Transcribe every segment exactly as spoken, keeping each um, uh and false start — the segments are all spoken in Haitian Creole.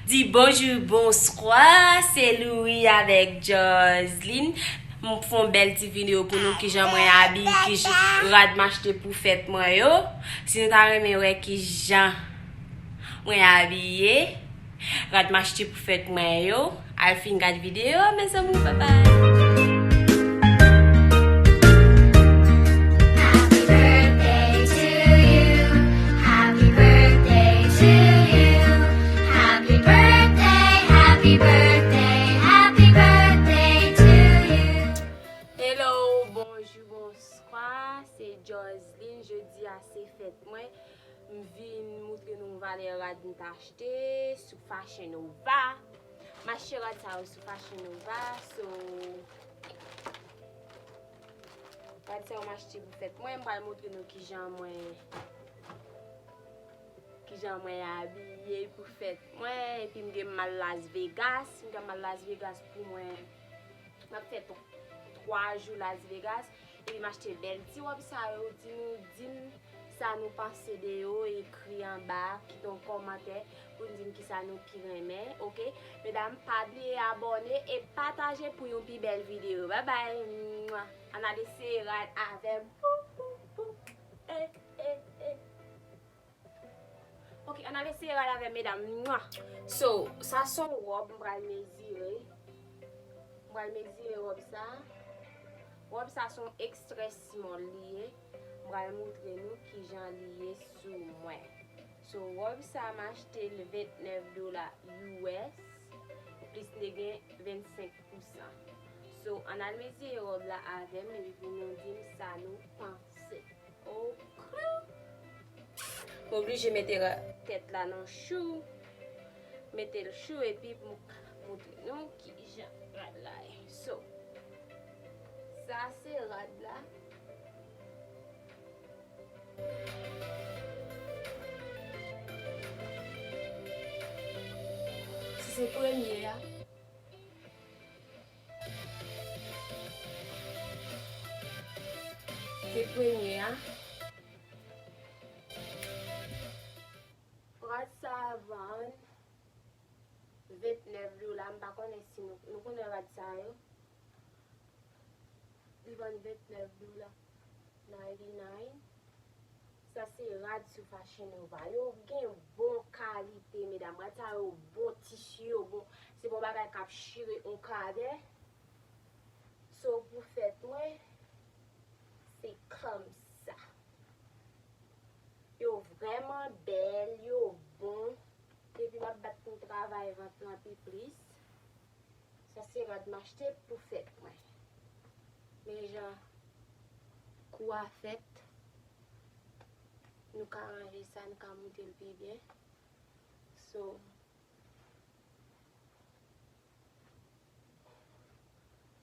Di bonjou, bonswa, se Louis avèk Joseline. M fè yon bèl ti videyo pou nou, kijan mwen abiye, ki j- rad m achte pou fèt mwen yo. Si nou ta renmen wè kijan mwen abiye, rad m achte pou fèt mwen yo, al fin gad videyo a, mezanmi, babay. Happy birthday to you. Happy birthday to you. Happy birthday, happy birthday, happy birthday to you. Hello, bonjou, bonswa, se Joseline. Jodi a se fèt mwen. M vin moutre nou valè rad m t achte sou Fashion Nova. M achte rad sa yo sou Fashion Nova. So, rad sa yo m achte pou fèt mwen. M pral moutre nou kijan mwen kijan mwen abiye pou fèt mwen. Epi m gen m al Las Vegas. M gen m al Las Vegas pou mwen. M ap fè tw- twa jou Las Vegas. Epi m achte bèl ti wòb sa yo. Di nou, di m sa nou panse de yo. Ekri anba, kite yon kòmantè pou n di m kisa nou pi renmen, oke? Medam, pa bliye abòne e pataje pou yon pi bèl videyo. Babay! Ann al eseye rad avè m. Pou, pou, pou. Eh, eh, eh. Ok, ann al eseye rad avè m, medam. Mwa. So, sa se yon wòb, m pral mezire. M pral mezire wòb sa. Wòb sa se yon extra small li ye. M pral moutre nou kijan li ye sou mwen. So, wòb sa m achte l vennèf dola U S, plis li gen vennsenk pousan. So, ann al mezire wòb la avè m, epi pou nou di m sa nou panse. Ok. M oblije mete ra- tèt la nan chou. Mete l chou epi pou m moutre nou kijan rad la ye. So, sa se rad la. Si se premye a. Se premye a. Rad sa a vann vennèf dola. M pa konnen si nou, nou konnen rad sa yo. Li vann vennèf dola. Ninety-nine. Sa se rad sou Fashion Nova. Yo gen bon kalite, medam. Rad sa yo bon, tisi yo bon. Se pa yon bagay k ap chire yon kadè. So, pou fèt mwen, se kòmsa. Yo vrèman bèl, yo bon. Epi m ap bat pou m travay vant lan pi plis. Sa se rad m achte pou fèt mwen. Men jan kou a fèt, nou ka ranje sa, nou ka moute l pi byen. So,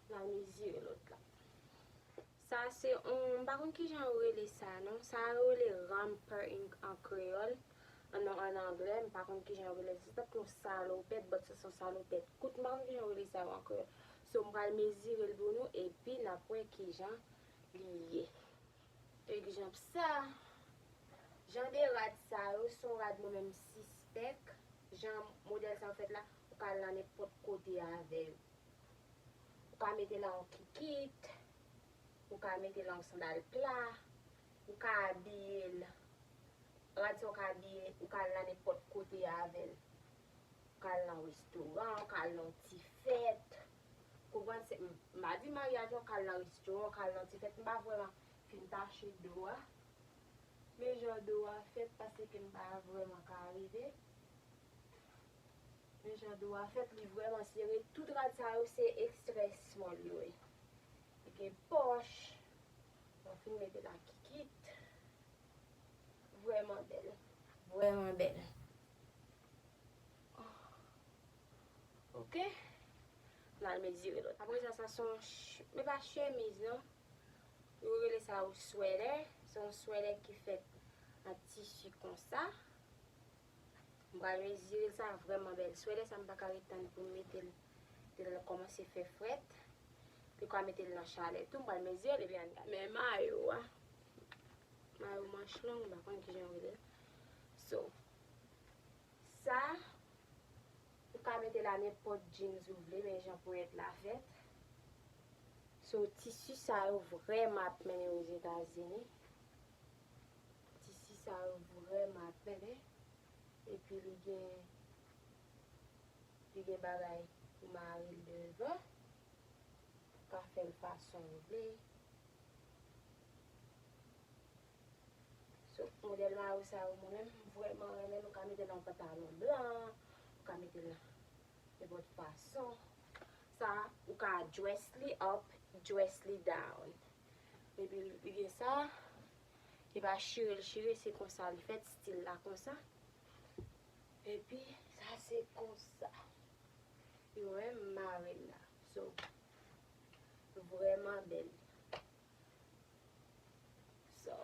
n a mezire lòt la. Sa se yon, m pa konn kijan yo rele sa non. Sa yo rele ramper an, an kreyòl. An, non, an anglè, m pa konn kijan yo rele sa. Se tankou yon salopèt, but sa se yon salopèt kout. M pa konn kijan yo rele sa yo an kreyòl. So, m pral mezire l pou nou, epi n ap wè kijan li ye. Egzanp sa, jan de rad sa yo, se yon rad mwen menm sispèk. Jan modèl sa yo fèt la, ou ka al nan nenpòt kote avè yo. Ou ka mete l an yon kikit, ou ka mete l an yon sandal pla, ou ka abiye l. Rad sa ou ka abiye, ou ka al nan nenpòt kote avè l. Ou ka al nan restoran, ou ka al nan yon ti fèt. Konprann se, m, m pa di maryaj, ou ka al nan restoran, ou ka al nan ti fèt. M pa vrèman fin tache do a. Men jan do a fèt, paske m pa vrèman ka rive. Men jan do a fèt, li vrèman sere. Tout rad sa yo, se extra small yo ye. Li gen pòch. Mwen fin mete la kikit. Vrèman bèl. Vrèman bèl. Ok. N al mezire lòt. Apre sa, sa se yon ch-, men pa chemiz, non. Yo rele sa yon swètè. Se yon swètè ki fèt an tisi konsa. M pral mezire l, sa vrèman bèl. Swètè sa, m pa ka ret tann pou m mete l. Lè l kòmanse fè frèt, li ka mete l nan chalè tou. M pral mezire l, epi ann gade. Men mayo a. Mayo manch long, m pa konn kijan yo rele l. So, sa, Nenpòt jeans ou vle, men jan ponyèt la fèt. So, tisi sa yo vrèman ap mennen Ozetazini. Tisi sa yo vrèman ap mennen. Epi li gen, li gen bagay pou mare l devan. Ou ka fè l fason w vle. So, modèl mayo sa yo, mwen menm, m vrèman renmen l. Ou ka mete l nan pantalon blan, ou ka mete l nan nenpòt fason. Sa, ou ka dress li up, dress li down. Epi, li gen sa, li pa chire, l chire, se konsa li fèt, stil la konsa. Epi, sa se konsa. Li menm mare l la. So, vrèman bèl. So,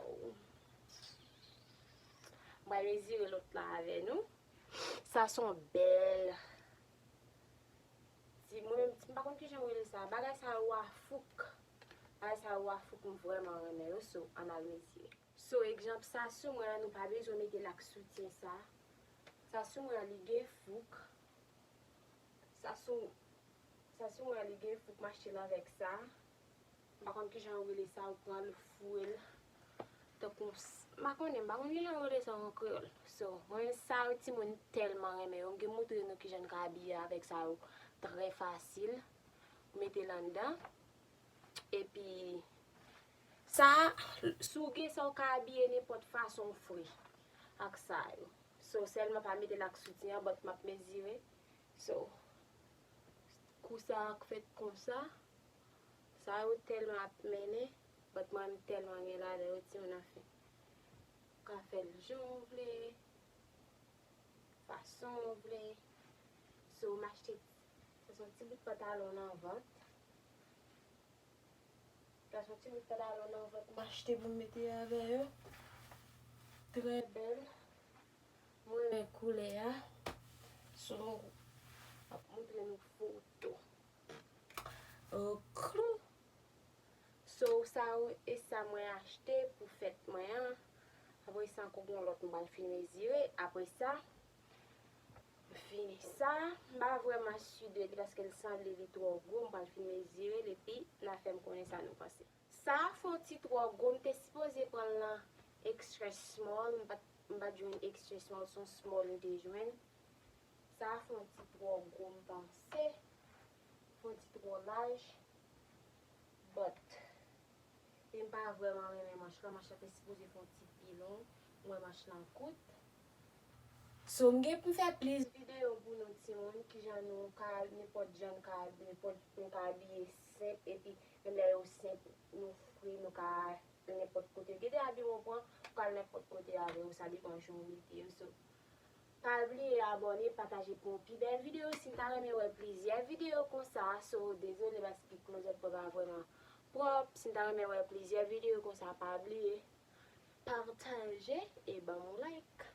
m pral mezire lòt la avè nou. Sa se yon bèl ti, mwen menm, m pa konn kijan yo rele sa. Bagay sa yo a fouk. Bagay sa yo a fouk, m vrèman renmen yo. So, ann al mezire. So, egzanp, sa sou mwen an, nou pa bezwen mete l ak soutyen sa. Sa sou mwen an, li gen fouk. Sa sou, sa sou mwen an, li gen fouk, m achte l avèk sa. M pa konn kijan yo rele sa, ou pran l, foure l. Tankou, m pa konnen, m pa konn kijan yo rele sa an kreyòl. So, mwen, sa yo timoun tèlman renmen yo. M gen moutre nou kijan n ka abiye avèk sa yo trè fasil. Ou mete l anndan. Epi, sa, si w gen sa, w ka abiye nenpòt fason w vle ak sa yo. So, sèlman pa mete l ak soutyen an, but m ap mezire. So, kou sa a k fèt konsa. Sa yo tèlman ap mennen, but mwen, m tèlman gen ladan yo, timoun, anfen. Ou ka fè l jan w vle, fason w vle. So, m achte, sa se yon ti bout pantalon nan vant. Sa se yon ti bout pantalon nan vant m achte pou m mete avè yo. Trè bèl. Mwen renmen koulè a. So, m ap montre nou foto. Ok. So, sa yo, e sa mwen achte pou fèt mwen an. Apre sa, ankò gen yon lòt m pral fin mezire. Apre sa, m fini sa. M pa vrèman si de li paske l sanble li twò gwo. M pral fin mezire l epi n a fè m konnen sa nou panse. Sa a fè yon ti twò gwo. M te sipoze pran l nan extra small. M pa t, m pa t jwenn extra small. Se yon small m te jwenn. Sa a fè yon ti twò gwo, m panse. Fè yon ti twò laj. But, e m pa vrèman renmen manch la. Manch la te sipoze fè yon ti pi long. M wè manch lan kout. So, m gen pou m fè plis videyo pou nou timoun, kijan nou ka, nenpòt jan nou ka, nenpòt nou ka abiye senp, epi menm lè yo senp, nou fre, nou ka al nenpòt kote. Gen de abi w pran, ou ka al nenpòt kote avè yo, sa depan jan w mete yo. So, pa bliye abòne, pataje pou yon pi bèl videyo. Si n ta renmen wè plizyè videyo konsa, so, dezole paske klozèt mwen pa vrèman pwòp. Si n ta renmen wè plizyè videyo konsa, pa bliye pataje e ban m yon like.